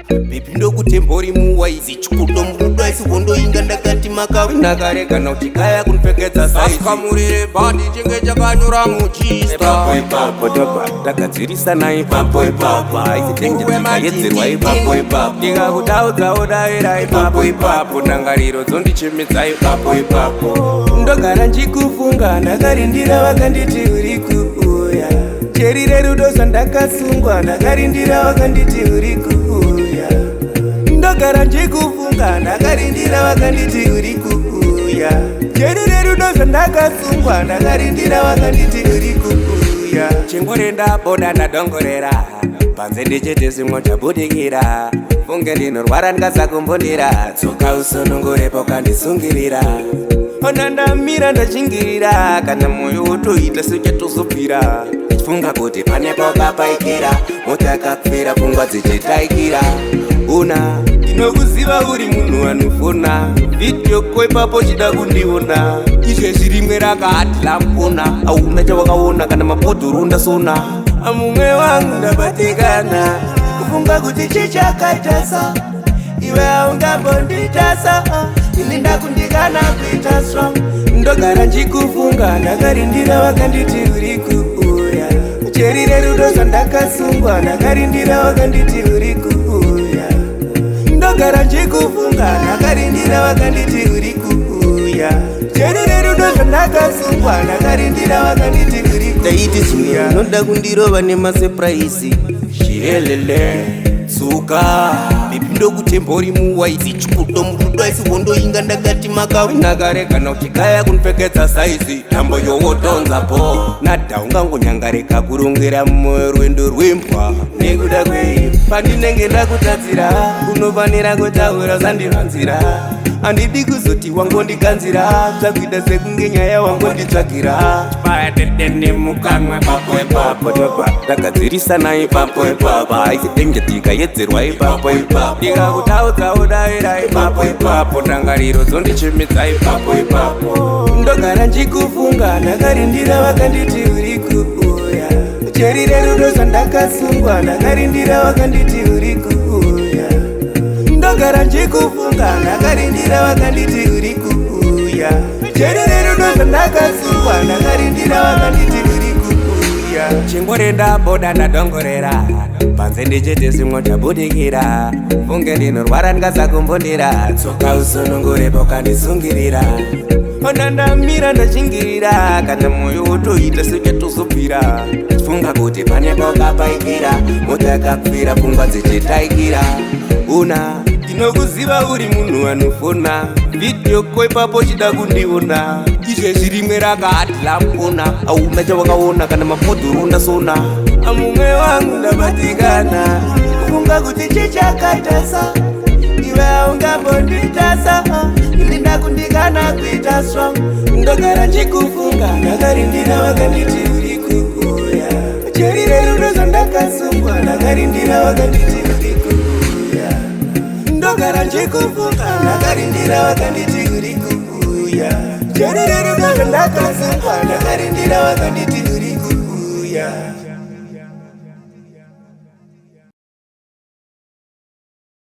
Baby, ndokutembori muwaizi chikudo murudo aisi hondoinga ndakati makawina kare kana uchikaya kunipfekedza Asikamurire bhandi chinge chakanyura muchista. Ipapo ipapo topa tagadzirisana ipapo ipapo, haisi danger tikayedzerwa ipapo ipapo. Ndikakutaudza udavira ipapo ipapo, ndangariro dzondichemedza ipapo ipapo. Ndogara nchikufunga, ndakarindira wakanditi uri kuuya. Jeri rerudo zvandakasungwa, ndakarindira wakanditi uri kuuya. Ndogara nchikufunga, ndakarindira wakanditi uri kuuya. Jeri rerudo zvandakasungwa, ndakarindira wakanditi uri kuuya. Chingorenda boda ndadongorera panze ndichiti zvimwe chabudikira. Funge ndinorwara ndikasakumbundira, tsoka usunungurepo kandisungirira. Ona ndamira ndachingirira, kana mwoyo wotoita sechatozobvira. Ndichifunga kuti pane pakapaikira mota yakapfira, pfungwa dzichitaikira. Una ndinokuziva uri munhu anofona video call ipapo chida kundiona. Izvezvi rimwe rakati lamupona, auna chawakaona kana mabhodhoro ndasona. Mumwe wangu, ndabatikana kufunga kuti chichakaitasa. Iwe haungambonditasa, ini ndakundikana kuita strong. Ndogara nchikufunga, ndakarindira wakanditi uri kuuya. Jeri rerudo zvandakasungwa, ndakarindira wakanditi uri kuuya. Ndogara nchikufunga, ndakarindira wakanditi uri kuuya. Jeri rerudo zvandakasungwa, ndakarindira wakanditi uri. Taiti zvimwe unoda kundirova nemasurprise. Shirelele tsuka. Baby, ndokutembori muwaizi chikudo murudo aisi hondoinga ndakati makawina kare kana uchikaya kunipfekedza size tambo yowotonzapo nada ungangonyangarika kurongera mumwoyo rwendo rwembwa. Nekuda kwei pandinenge ndakutadzira, unofanira kutaura zandivanzira. Handidi kuzoti wangondikanzira, zvakuita sekunge nyaya wangonditsvagira. Nemukanwa ipapo ipapo topa tagadzirisana ipapo ipapo, haisi danger tikayedzerwa ipapo ipapo. Ndikakutaudza udavira ipapo ipapo, ndangariro dzondichemedza ipapo ipapo. Ndogara nchikufunga, ndakarindira wakanditi uri kuuya. Jeri rerudo zvandakasungwa, ndakarindira wakanditi uri kuuya. Ndogara nchikufunga, ndakarindira wakanditi uri kuuya. Jeri rerudo zvandakasungwa, ndakarindira wakanditi uri kuuya. Chingorenda boda ndadongorera panze ndichiti zvimwe chabudikira. Funge ndinorwara ndikasakumbundira, tsoka usunungurepo kandisungirira. Ona ndamira ndachingirira, kana mwoyo wotoita sechatozobvira. Funga kuti pane pakapaikira mota yakapfira, pfungwa dzichitaikira. Una ndinokuziva uri munhu anofona video call ipapo chida kundiona. Izvezvi rimwe rakati lamupona, auna chawakaona kana mabhodhoro ndasona. Mumwe wangu, ndabatikana kufunga kuti chichakaitasa. Iwe haungambonditasa, ini ndakundikana kuita strong. Ndogara nchikufunga, ndakarindira wakanditi uri kuuya. Jeri rerudo zvandakasungwa, ndakarindira wakanditi uri kuuya. Ndogara nchikufunga, ndakarindira wakanditi uri kuuya. Jeri rerudo zvandakasungwa, ndakarindira wakanditi uri kuuya.